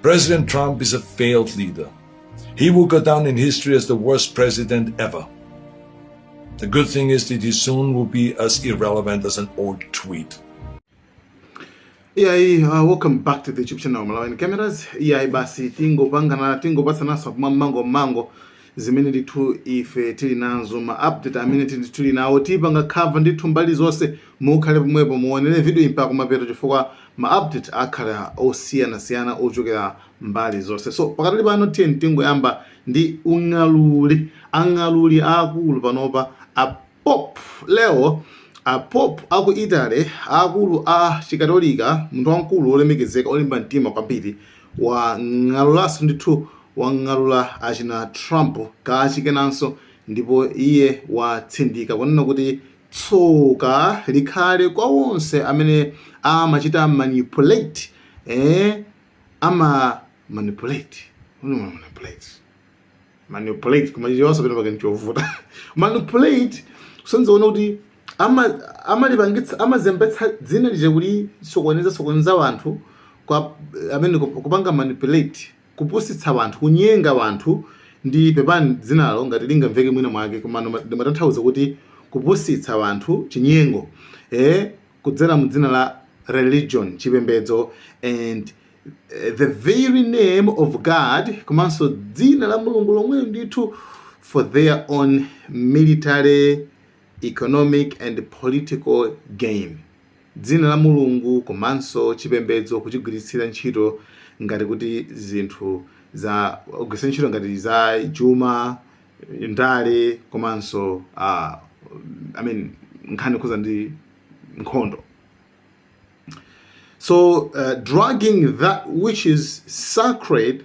President Trump is a failed leader. He will go down in history as the worst president ever. The good thing is that he soon will be as irrelevant as an old tweet. Iyayi, welcome back to the YouTube channel Malawi Cameras. Iyayi, basi tingopangana, tingopatsananso mmango mmango zimene ndithu ife tili nazo, ma update amene tili nawo. Tipanga cover ndithu mbali zonse. Mukhale pomwepo, muonere video mpaka kumapeto, chifukwa ma update akhala osiyanasiyana ochokera mbali zonse. So pakatali pano tiye tingoyamba ndi ung'aluli, ang'aluli akulu panopa, a Pope Leo, a Pope aku Italy, akulu a Chikatolika, munthu wamkulu wolemekezeka, olimba mtima kwambiri, wang'alulanso ndithu, wang'alula achina Trump kachikenanso. Ndipo iye watsindika kunena kuti tsoka likhale kwa onse amene amachita manipulate, ama manipulate, manipulate, manipulate, koma pano pake nchovuta. Manipulate kusonzaona kuti amalipangitsa, amazembetsa dzina lija kuti sokoneza, sokoneza wanthu kwa amene kupanga manipulate, kupusitsa wanthu, kunyenga wanthu. Ndi pepani dzinalo ngati lingamveke mwina mwake, koma ndimatanthauza kuti kupusitsa wanthu, chinyengo, kudzera mu dzina la religion, chipembedzo, and the very name of God, komanso dzina la Mulungu lomweyo ndithu, for their own military, economic and political gain. Dzina la Mulungu komanso chipembedzo kuchigwiritsira ntchito ngati kuti zinthu za kugwiritsa ntchito ngati za chuma, ndale, komanso I mean, nkhani khuza ndi nkhondo. So dragging that which is sacred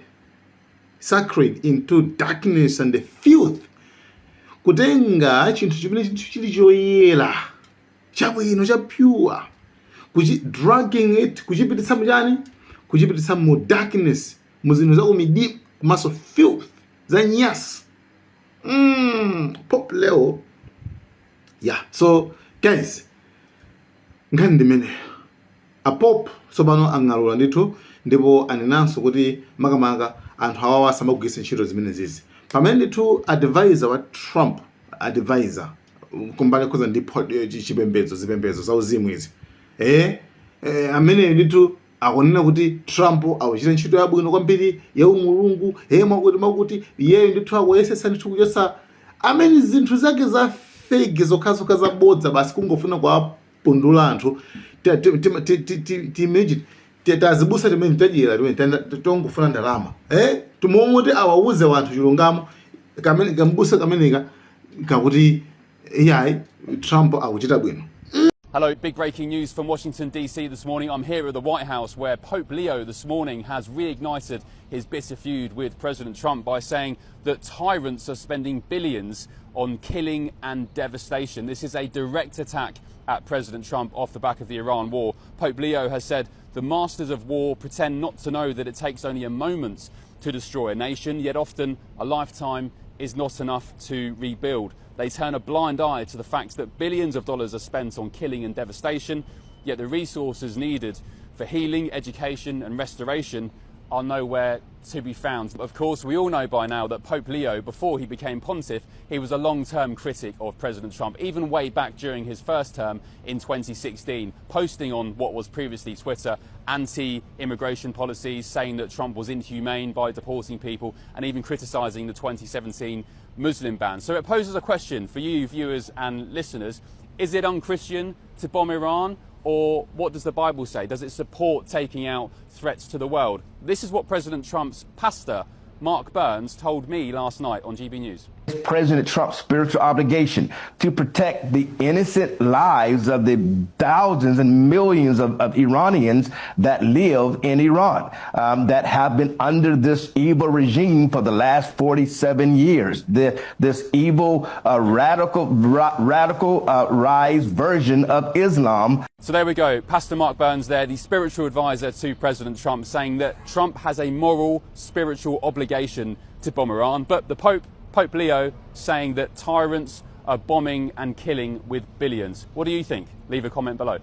into darkness and filth, kutenga chinthu chimene chinthu chili choyera, chabwino, cha pure, kuchi dragging it, kuchipititsa muchani, kuchipititsa mu darkness, mu zinthu za kumidima komanso filth, za nyasi. Pope Leo, yeah. So guys, nkhani ndimeneyo. A Pope tsopano ang'alula ndithu, ndipo anenanso kuti makamaka anthu awawa asamagwiritse ntchito zimene zizi, pamene ndithu advisor wa Trump, advisor kumbali khuza ndi chipembedzo, zipembedzo za uzimu izi, amene ndithu akunena kuti Trump akuchita ntchito yabwino kwambiri ya umulungu, mwakuti mwakuti iyeyo ndithu akuyesetsa ndithu kuchotsa amene zinthu zake za fake zokhazokha, zabodza basi, kungofuna kuwapundula anthu. Timeji tazibusa timene tadyera, timene tongofuna ndalama, timomwe awauze wanthu chilungamo. Kamene kambusa kameneka kakuti iyayi, Trump akuchita bwino. Hello, big breaking news from Washington, D.C. this morning. I'm here at the White House, where Pope Leo this morning has reignited his bitter feud with President Trump by saying that tyrants are spending billions on killing and devastation. This is a direct attack at President Trump off the back of the Iran war. Pope Leo has said the masters of war pretend not to know that it takes only a moment to destroy a nation, yet often a lifetime is not enough to rebuild. They turn a blind eye to the fact that billions of dollars are spent on killing and devastation, yet the resources needed for healing, education, and restoration are nowhere to be found. Of course, we all know by now that Pope Leo, before he became pontiff, he was a long term critic of President Trump, even way back during his first term in 2016, posting on what was previously Twitter anti immigration policies, saying that Trump was inhumane by deporting people, and even criticizing the 2017 Muslim ban. So it poses a question for you, viewers and listeners. Is it unchristian to bomb Iran? Or what does the Bible say? Does it support taking out threats to the world? This is what President Trump's pastor, Mark Burns, told me last night on GB News. It's President Trump's spiritual obligation to protect the innocent lives of the thousands and millions of Iranians that live in Iran, that have been under this evil regime for the last 47 years. This evil, radical rise version of Islam. So there we go. Pastor Mark Burns there, the spiritual advisor to President Trump, saying that Trump has a moral, spiritual obligation to bomb Iran. But the Pope, Pope Leo, saying that tyrants are bombing and killing with billions. What do you think? Leave a comment below.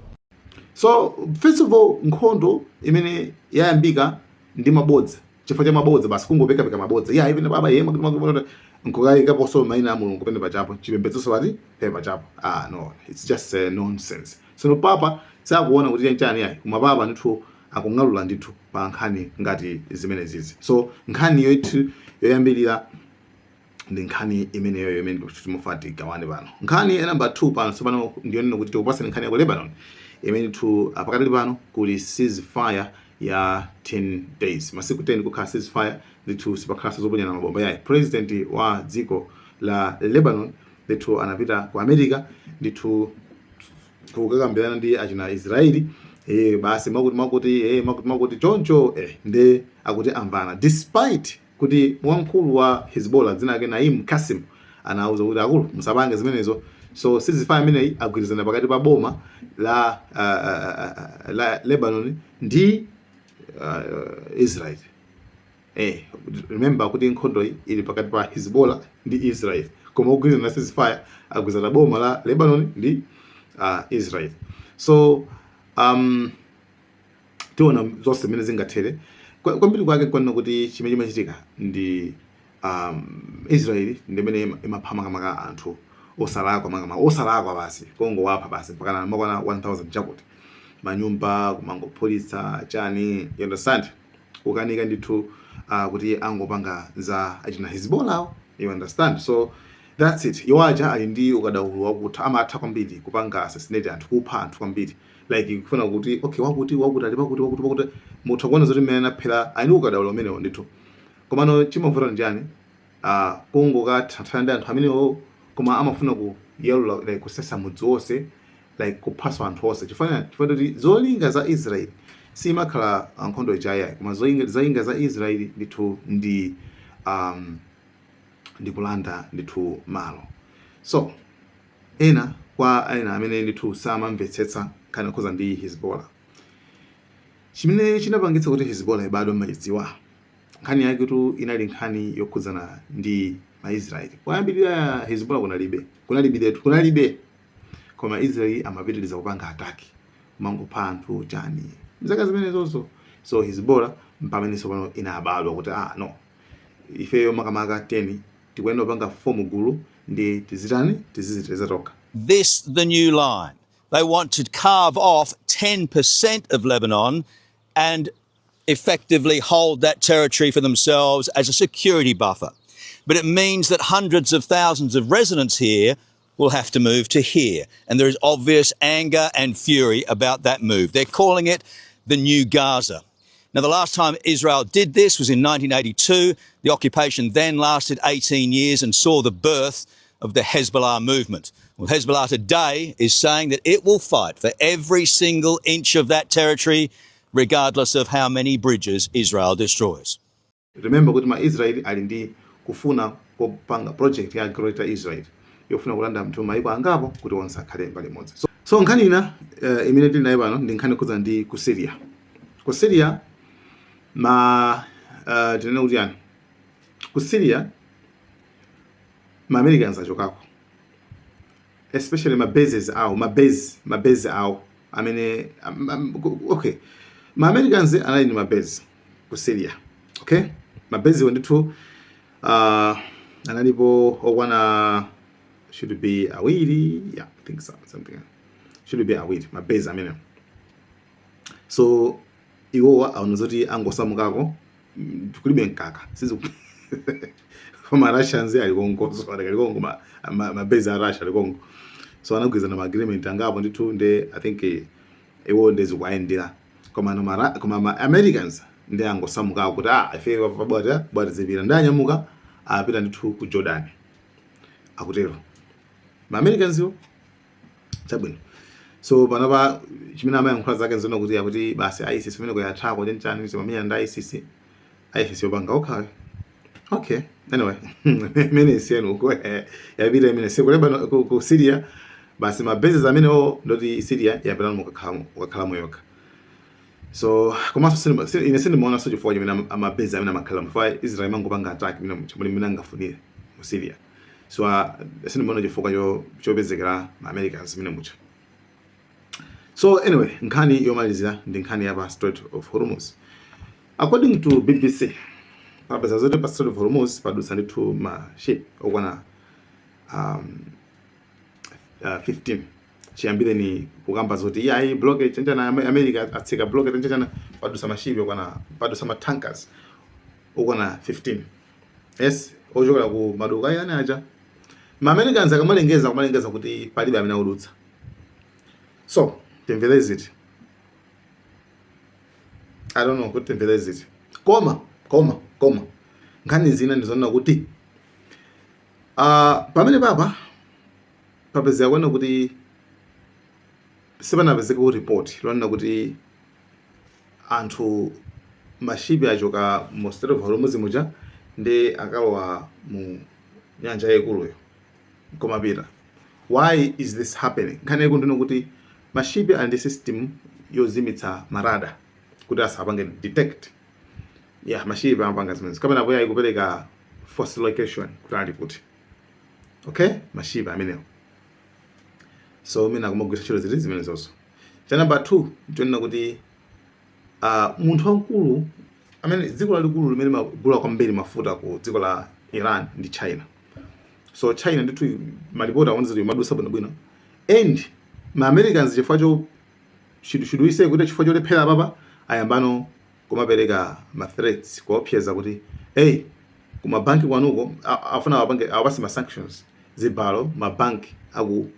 So first of all, nkhondo imene yayambika ndi mabodza. Chifukwa cha mabodza basi, kungopekapeka mabodza ya ipene baba yema nkukayikaponso mayina a Mulungu pene pachapo, chipembedzonso pati pene pachapo. Ah, no, it's just nonsense. So papa sakuona kuti chanchani ayi, koma papa ndithu akung'alula ndithu pa nkhani ngati zimenezizi. So nkhani yoithu yoyambirira ndi nkhani imeneyo imene timafuna tigawane pano. Nkhani ya number 2 pano tsopano ndiyonena kuti tikupasani nkhani ya ku Lebanon, imene tu pakatali pano kuli ceasefire ya 10 days, masiku 10 kukhala ceasefire ndithu, sipakhalanso zoponyana mabomba yayi. President wa dziko la Lebanon ndithu anapita ku America ndithu kukakambirana ndi achina Israeli, basi makuti makuti, makuti makuti choncho, nde akuti amvana, despite kuti wamkulu wa Hezbollah dzina lake Naim Qassem anauza kuti, "Akulu, musapange zimenezo." So ceasefire imeneyi agwirizana pakati pa boma la Lebanon ndi Israel. Remember kuti nkhondo iyi ili pakati pa Hezbollah ndi Israel, koma kugwirizana ceasefire agwirizana boma la Lebanon ndi Israel. So tiona zonse zimene zingathere. Kwambiri kwake kwanena kuti chimene chimachitika ndi Israel ndimene imapha makamaka anthu osalakwa, makamaka osalakwa basi, kongowapha basi mpaka makwana 1000 chakuti manyumba kumangophulitsa chani, you understand? Kukanika ndithu kuti angopanga za achina Hezbollah, you understand? So that's it. Iwaja ali ndi ukadaulo wakutha, amatha kwambiri kupanga assassinate anthu, kupha anthu kwambiri, like kufuna kuti okay, wakuti wakuti ali pakuti, wakuti pakuti, mutha kuona zoti mmene anaphera ali ndi ukadaulo umenewo ndithu. Komano chimavuta njani? Kungokathathana ndi anthu amenewo, koma amafuna kuyalula, like kusesa mudzi wonse, like kuphaso anthu onse, chifukwa kuti zolinga za Israel simakhala nkhondo ijayayi, koma zolinga za Israel ndithu ndi kulanda ndithu malo. So ena kwa ena amene ndithu samamvetsetsa nkhani yokhuza ndi Hezbollah, chimene chinapangitsa kuti Hezbollah ibadwe mmachidziwa? Nkhani yake tu inali nkhani yokhudzana ndi Maisraeli. Poyambirira Hezbollah kunalibe, kunalibiretu, kunalibe, koma Israeli amapitiriza kupanga attack, kumangopha anthu chani mzaka zimenezozo. So Hezbollah mpamene pano inabadwa kuti, ah no, ifeyo makamaka 10 tikuyenda kupanga form gulu ndi tizitani, tiziziteteza tokha. This the new line. They want to carve off 10% of Lebanon and effectively hold that territory for themselves as a security buffer. But it means that hundreds of thousands of residents here will have to move to here. And there is obvious anger and fury about that move. They're calling it the new Gaza. Now, the last time Israel did this was in 1982. The occupation then lasted 18 years and saw the birth of the Hezbollah movement. Well, Hezbollah today is saying that it will fight for every single inch of that territory, regardless of how many bridges Israel destroys. Remember kuti ma Israeli ali ndi kufuna kopanga project ya Greater Israel, yofuna kulanda mthu maiko angapo kuti onse akhale mbali imodzi. So nkhani ina imene tili nayo pano ndi nkhani yokhudza ndi ku Syria. Ku Syria ma tinene kuti yani, ku Syria ma Americans achokako, especially ma bases awo, ma base awo amene okay, ma Americans anali ndi ma base ku Syria. Okay, ma base wo ndithu analipo okwana, should be awiri, yeah, I think so, something should be awiri ma base amene. So iwowa aona zoti angosamukako, kulibe mkaka sizi ma Russians ali konko, so ali konko, ma base a Russia ali konko. So anagwirizana ma agreement angapo ndithu, nde I think iwo ndezikuayendera. Koma no koma ma Americans ndi angosamukako kuti, ah, ife pabwata bwata zipita, ndi anyamuka apita ndithu ku Jordan, akutero ma Americans iwo. Chabwino, so panopa chimene amayankhula zake nzona kuti akuti basi ISIS imene kuyathako chanchani, zimamenya ndi ISIS, ISIS yopanga okhayo. Okay, anyway, imene isiyeni uko, yapita imene siku Lebanon, ku Syria basi ma bases amenewo, ndoti Syria yapita mukakhalamo yokha. So komanso ine sindimaonanso chifukwa chimene ama base amene amakhala, chifukwa Israel imangopanga attack imene muli mmene angafunire mu Syria. So sindimaona chifukwa chopezekera ma Americans imene mucha. So anyway, nkhani yomalizira ndi nkhani ya pa Strait of Hormuz. According to BBC, Papeza zoti pa Strait of Hormuz padutsa ndithu ma ship okwana 15 chiyambire ni kukamba zoti iyayi, blockade chanchana, America atsika blockade chanchana, padutsa ma ship okwana, padutsa ma tankers okwana 15, yes, ochokera ku maduka ayani aja. Ma Americans akamalengeza, kumalengeza kuti palibe amene akudutsa. So timvere ziti? I don't know kuti timvere ziti, koma nkhani zina ndizonena kuti pamene papa papezeka kuona kuti sipanapezeka ku report lonena kuti anthu, ma ship achoka mu Strait of Hormuz muja ndi akalowa mu nyanja yaikuluyo komapita. Why is this happening? Nkhani yaikulu ndino kuti ma ship ali ndi system yozimitsa ma radar kuti asapange detect. Yeah, ma ship amapanga zimenezo kapena apo yayi kupereka false location kuti ali kuti. Okay, ma ship amenewo, so mina akumagwira ntchito ziti zimenezonso. Cha number 2 nchonena kuti munthu wamkulu amene, dziko lalikulu limene magula kwambiri mafuta ku dziko la Iran ndi China. So China ndithu malipoti akuonetsa kuti imadusa bwinobwino, and ma Americans chifukwa cho, should we say kuti chifukwa cholephera papa, ayambano kumapereka ma threats, kuopseza kuti, hey, kumabanki kwanuko afuna awapange, awapase ma sanctions, zibalo mabanki aku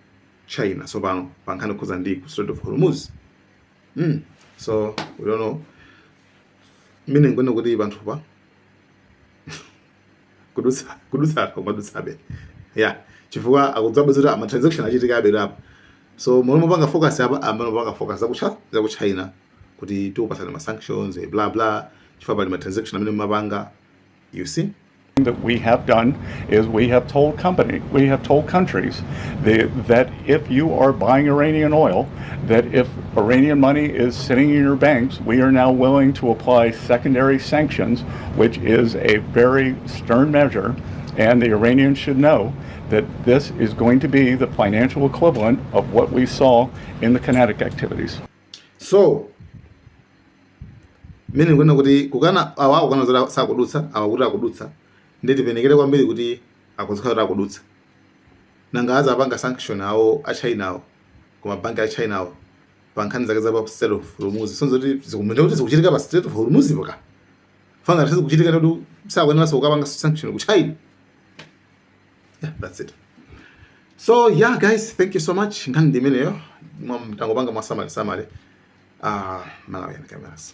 China sopano pa nkhani kukhuza ndi ku Strait of Hormuz. So we don't know, meaning kwene kuti panthupa kudutsa kumadutsabe, yeah, chifukwa akudzabwe kuti ama transaction achitikabe apa. So momwe mupanga focus apa, amene mupanga focus zaku China kuti tikupasani ma sanctions, blah blah, chifukwa pali ma transaction amene mumapanga, you see. That we have done is we have told company, we have told countries that if you are buying Iranian oil, that if Iranian money is sitting in your banks, we are now willing to apply secondary sanctions, which is a very stern measure, and the Iranians should know that this is going to be the financial equivalent of what we saw in the kinetic activities. So mmene ndikuona kuti kukana awa, akukana zoti sakudutsa, awa kuti akudutsa, ndi tipenekere kwambiri kuti akuzikhala kuti akudutsa. Nanga azapanga sanction awo a China awo, koma banki a China awo pa nkhani zake za pa Strait of Hormuz, sonzo kuti zikumene kuti zikuchitika pa Strait of Hormuz poka fanga zikuchitika kuti sakuyeneranso kukapanga sanction ku China. Yeah, that's it. So yeah, guys, thank you so much. Nkhani ndi imeneyo, mtangopanga mwasamale samale. Malawi and Cameras.